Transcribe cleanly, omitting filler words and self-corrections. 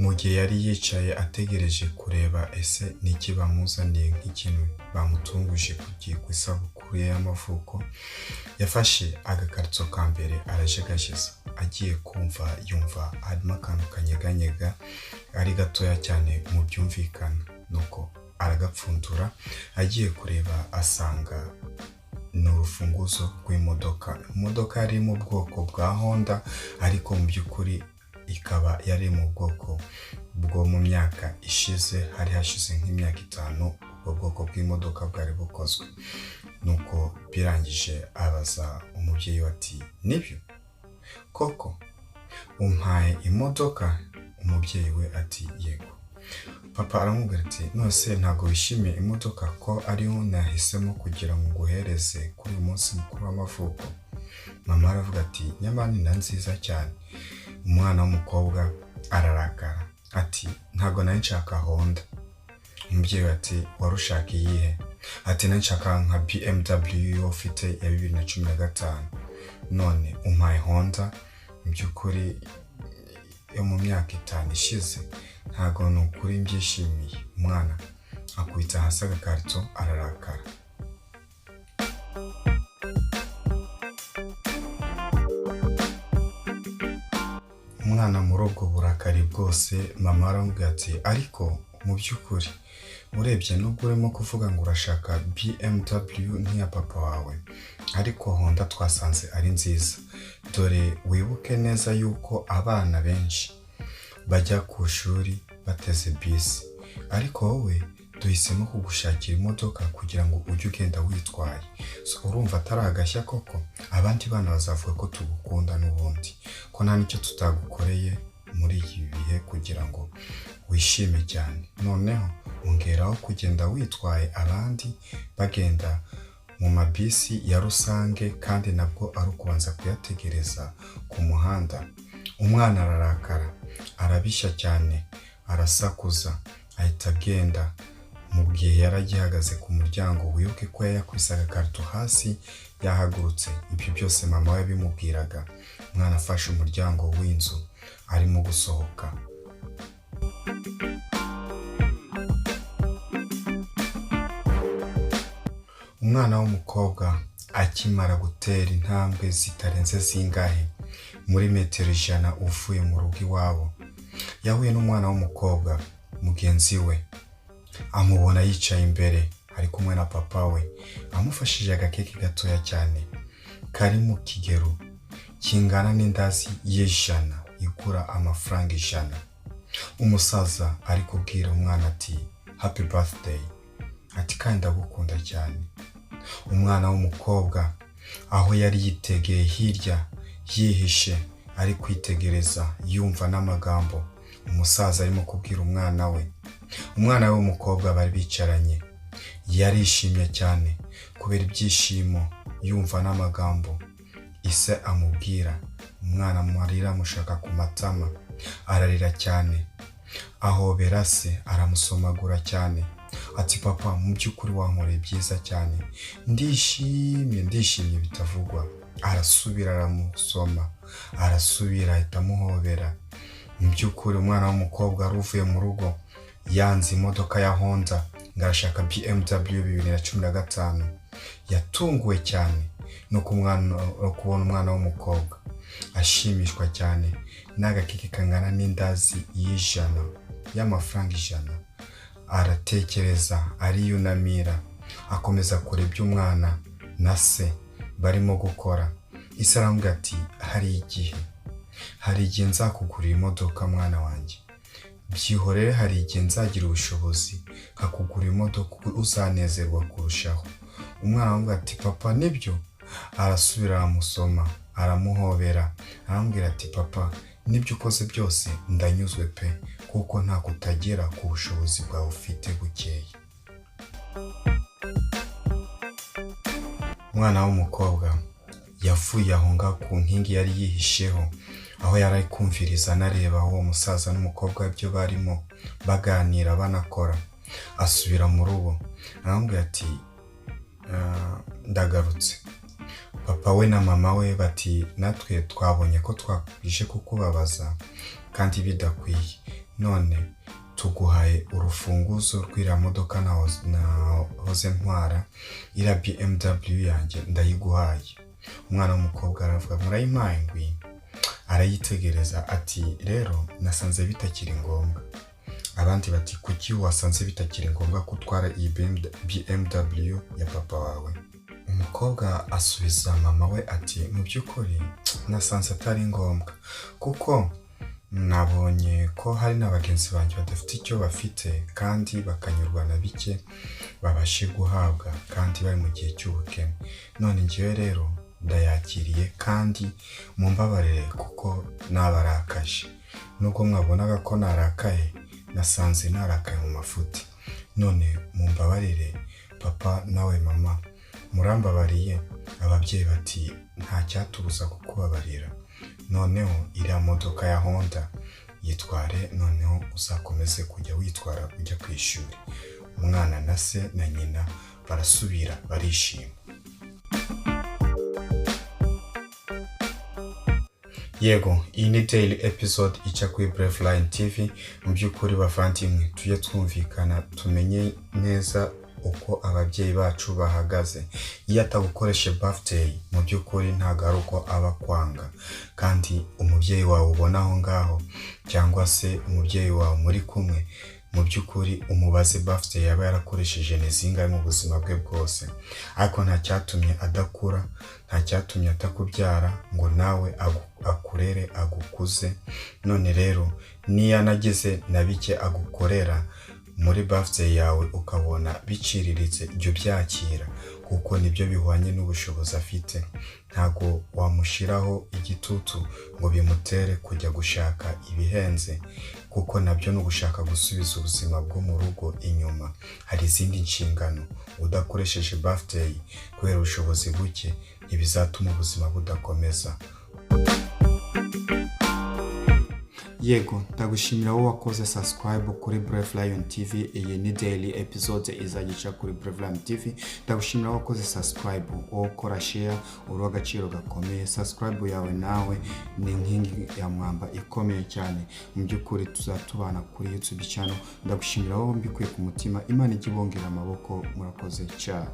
Mu gihe yari yicaye ategereje kureba ese niki bamuzaniye nk'ikintu bamutunguje ku isabukuru ye y'amavuko, yafashe agakarito ka mbere arajegajeza, agiye kumva yumva harimo akantu kanyeganyega ari gatoya cyane mu byumvikana, nuko aragapfundura agiye kureba asanga ni urufunguzo rw'imodoka. Imodoka yari mu bwoko bwa Honda ariko mu by'ukuri ikaba yari mu bwoko bwo mu myaka ishize, hari hashize nk'imyaka 5 ubwo bwoko bw'imodoka bwari bukozwe. Nuko birangije abaza umubyeyi we ati nibyo koko umpaye imodoka? Umubyeyi we ati yego. Papa aramubwira ati nose ntabwo wishimiye imodoka ko ariyo nahisemo kugira ngo nguhereze kuri uyu munsi mukuru w'amavuko? Mama aravuga ati nyamara ni na nziza cyane. Umwana w'umukobwa ararakara ati ntabwo nari nshaka Honda. Umubyeyi ati wari ushaka iyihe? Ati nari nshaka nka BMW ufite ya 2015, none umpaye Honda mu by'ukuri yo mu myaka 5 ishize, ntabwo ni ukuri mbyishimiye. Umwana akubita hasi agakarito ararakara. Umwana muri ubwo burakari bwose, mama aramubwira ati ariko mu by'ukuri urebye nubwo urimo kuvuga ngo urashaka BMW nk'iya papa wawe, ariko Honda twasanze ari nziza. Dore wibuke neza yuko abana benshi bajya ku ishuri bateze bisi, ariko wowe duhisemo kugushakira imodoka kugira ngo ujye ugenda witwaye. Urumva atari agashya koko? Abandi bana bazavuga ko tugukunda n'ubundi, ko nta n'icyo tutagukoreye muri ibi bihe kugira ngo wishime cyane. Noneho ongeraho kugenda witwaye abandi bagenda mu mabisi ya rusange, kandi nabwo ari ukubanza kuyategereza ku muhanda. Umwana ararakara, arabishya cyane, arasakuza, ahita agenda. Mu gihe yari agihagaze ku muryango, wibuke ko yakubise agakarito hasi yahagurutse. Ibyo byose mama we yabimubwiraga. Umwana afashe umuryango w'inzu arimo gusohoka. Umwana w'umukobwa akimara gutera intambwe zitarenze zingahe muri metero 100 uvuye mu rugo iwabo, yahuye n'umwana w'umukobwa mugenzi we, amubona yicaye imbere ari kumwe na papa we, amufashije agakeke gatoya cyane kari mu kigero kingana n'indazi y'ijana igura amafaranga 100. Umusaza ari kubwira umwana ati happy birthday, ati kandi ndagukunda cyane. Umwana w'umukobwa aho yari yitegeye hirya yihishe ari kwitegereza yumva n'amagambo umusaza arimo kubwira umwana we. Umwana we w'umukobwa bari bicaranye yarishimye cyane kubera ibyishimo yumva n'amagambo ise amubwira. Umwana amarira amushaka ku matama, ararira cyane, ahobera se aramusomagura cyane ati papa mu by'ukuri wankoreye byiza cyane, ndishimye ndishimye bitavugwa. Arasubira aramusoma, arasubira ahita amuhobera. Mu by'ukuri umwana w'umukobwa wari uvuye mu rugo yanze imodoka ya Honda ngo arashaka BMW 2015, yatunguwe cyane no kubona umwana w'umukobwa ashimishwa cyane n'agakeke kangana n'indazi y'ijana y'amafaranga 100. Aratekereza, ariyunamira, akomeza kureba ibyo umwana na se barimo gukora. Ise aramubwira ati hari igihe nzakugurira imodoka mwana wanjye, byihorere, hari igihe nzagira ubushobozi nkakugura imodoka uzanezerwa kurushaho. Umwana aramubwira ati papa nibyo? Arasubira aramusoma, aramuhobera, aramubwira ati papa nibyo ukoze byose ndanyuzwe pe, kuko ntako utagera ku bushobozi bwawe ufite bukeya. Umwana w'umukobwa yavuye aho ngaho ku nkingi yari yihisheho, aho yari ari kumviriza anareba uwo musaza n'umukobwa ibyo barimo baganira banakora, asubira mu rugo aramubwira ati ndagarutse. Papa we na mama we bati natwe twabonye ko twaje kukubabaza kandi bidakwiye, None tuguhaye urufunguzo rw'iriya modoka nahoze ntwara, iriya BMW yanjye ndayiguhaye. Umwana w'umukobwa aravuga: "Murayimpaye? Ngwino." Arayitegereza ati: "Rero nasanze bitakiri ngombwa." Abandi bati: "Kuki wasanze bitakiri ngombwa ko utwara iyi BMW ya papa wawe?" Umukobwa asubiza mama we ati: "Mu by'ukuri nasanze atari ngombwa, kuko nabonye ko hari na bagenzi banjye badafite icyo bafite kandi bakanyurwa na bike babashe guhabwa, kandi bari mu gihe cy'ubukene. None njyewe rero ndayakiriye, kandi mumbabarire kuko nabarakaje. Nubwo mwabonaga ko narakaye, nasanze narakaye mu mafuti. None mumbabarire papa, nawe mama, murambabariye?" Ababyeyi bati: "Nta cyatubuza kukubabarira. Noneho iriya modoka ya Honda yitware, noneho uzakomeze kujya witwara ujya ku ishuri." Umwana na se na nyina barasubira barishima. Yego, iyi ni daily episode ica kuri Brave Line TV. Mu by'ukuri bavandimwe, tujye twumvikana, tumenye neza uko ababyeyi bacu bahagaze. Iyo atagukoresha birthday, mu by'ukuri ntabwo ari uko aba akwanga. Kandi umubyeyi wawe ubona aho ngaho, cyangwa se umubyeyi wawe muri kumwe, mu by'ukuri umubaze birthday yaba yarakoresheje ni zingahe mu buzima bwe bwose. Ariko nta cyatumye adakura, nta cyatumye atakubyara ngo nawe akurere, agukuze. None rero niyo anagize na bike agukorera muri birthday yawe ukabona biciriritse, jya ubyakira kuko nibyo bihwanye n'ubushobozi afite. Ntabwo wamushyiraho igitutu ngo bimutere kujya gushaka ibihenze, kuko nabyo ni ugushaka gusubiza ubuzima bwo mu rugo inyuma. Hari izindi nshingano. Udakoresheje birthday kubera ubushobozi buke ntibizatuma ubuzima budakomeza. Yego, ndagushimira wowe wakoze subscribe kuri Brave Lion TV. Iyi ni daily episode izajya ica kuri Brave Lion TV. Ndagushimira wowe wakoze subscribe, wowe ukora share, uri agaciro gakomeye. Subscribe yawe nawe ni inkingi ya mwamba ikomeye cyane. Mu by'ukuri tuzatubana kuri YouTube channel. Ndagushimira wowe mbikuye ku mutima. Imana ijye ibongera amaboko. Murakoze cyane.